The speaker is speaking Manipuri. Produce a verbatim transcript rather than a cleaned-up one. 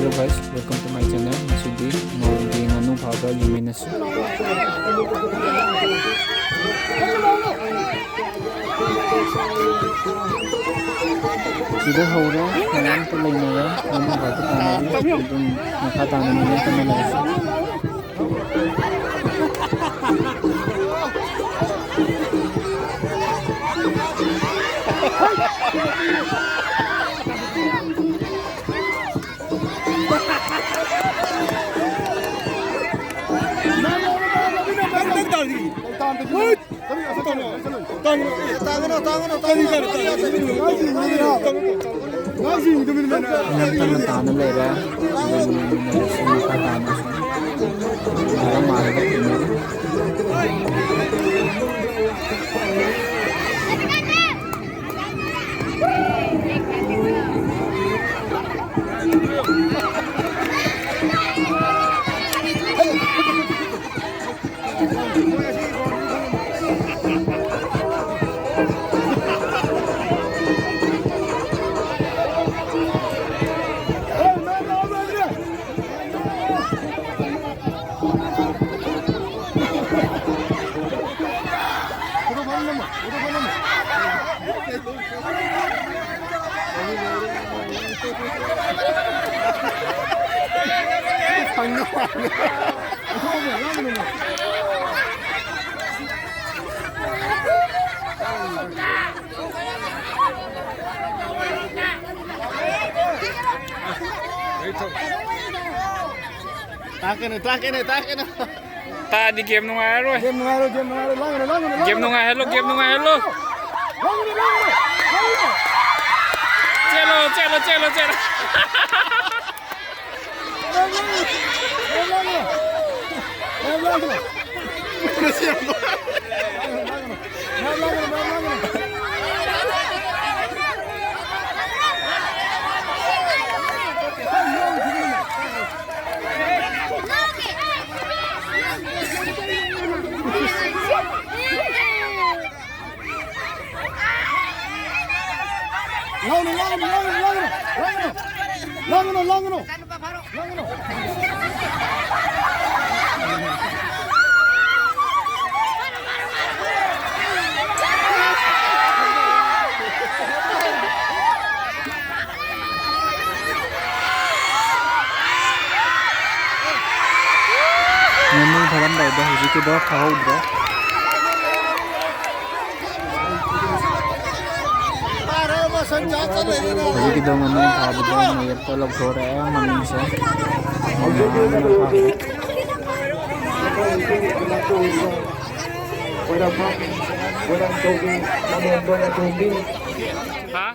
Hello guys, welcome to my channel. ꯉꯁꯤꯗꯤ ꯉꯥꯎꯒꯤ ꯉꯥꯅꯨ ꯐꯥꯕ ꯌꯦꯡꯃꯤꯟꯅꯁꯤ꯫ ꯁꯤꯗ ꯍꯧꯔꯦ, ꯃꯌꯥꯝ ꯂꯩꯅꯔꯦ, ꯉꯥꯅꯨ ꯐꯥꯕ ꯇꯥꯟꯅꯔꯤ꯫ ꯑꯗꯨꯝ ꯃꯈꯥ ꯇꯥꯅ ꯃꯤꯅꯤꯠ ꯑꯃ ꯂꯩꯔꯁꯤ꯫ ꯇꯞꯅ ꯇꯞꯅ ꯇꯥꯅ ꯂꯩꯔꯦ꯫ ꯑꯗꯨꯝ ꯃꯈꯥ ꯇꯥꯅ ꯁꯨꯝ ꯃꯥꯜꯂꯒ ꯊꯦꯡꯅꯔꯤ꯫ ꯇꯥꯛꯀꯅꯨ, ꯇꯥꯛꯀꯅꯨ, ꯇꯥꯛꯀꯅꯨ꯫ ꯇꯥꯛꯑꯗꯤ ꯒꯦꯝ ꯅꯨꯡꯉꯥꯏꯔꯔꯣꯏ꯫ ꯒꯦꯝ ꯅꯨꯡꯉꯥꯏꯔꯣꯏ, ꯒꯦꯝ ꯅꯨꯡꯉꯥꯏꯔꯣꯏ, ꯂꯥꯡꯒꯅꯨ, ꯂꯥꯡꯒꯅꯨ, ꯒꯦꯝ ꯂꯥꯡꯒꯅꯨ꯫ ꯅꯨꯡꯉꯥꯏꯍꯜꯂꯣ, ꯒꯦꯝ ꯅꯨꯡꯉꯥꯏꯍꯜꯂꯣ꯫ ꯂꯥꯡꯒꯅꯨ, ꯂꯥꯡꯒꯅꯨ, ꯂꯥꯡꯒꯅꯨ꯫ ꯆꯦꯜꯂꯣ, ꯆꯦꯜꯂꯣ, ꯆꯦꯜꯂꯣ, ꯆꯦꯜꯂꯣ꯫ ꯂꯥꯡꯒꯅꯨ, ꯂꯥꯡꯒꯅꯨ, ꯂꯥꯡꯒꯅꯨ꯫ ꯂꯥꯡꯒꯅꯨ, ꯂꯥꯡꯒꯅꯨ, ꯂꯥꯡꯒꯅꯨ꯫ ꯂꯥꯡꯒꯅꯨ, ꯂꯥꯡꯒꯅꯨ, ꯂꯥꯡꯒꯅꯨ, ꯂꯥꯡꯒꯅꯨ꯫ ꯂꯥꯡꯒꯅꯨ, ꯂꯥꯡꯒꯅꯨ, ꯂꯥꯡꯒꯅꯨ꯫ ꯉꯥꯅꯨ ꯐꯥꯔꯝꯗꯥꯏꯗ ꯍꯧꯖꯤꯛꯀꯤꯗꯣ ꯐꯥꯍꯧꯗ꯭ꯔꯦ꯫ ꯍꯧꯖꯤꯛꯀꯤꯗꯣ ꯉꯥꯅꯨ ꯐꯥꯕꯗꯣ ꯃꯌꯦꯞꯇ ꯂꯧꯊꯣꯔꯛꯑꯦ ꯃꯃꯤꯡꯁꯦ꯫ ꯉꯥꯅꯨ ꯐꯥꯕꯗꯣ꯫ ꯍꯥ?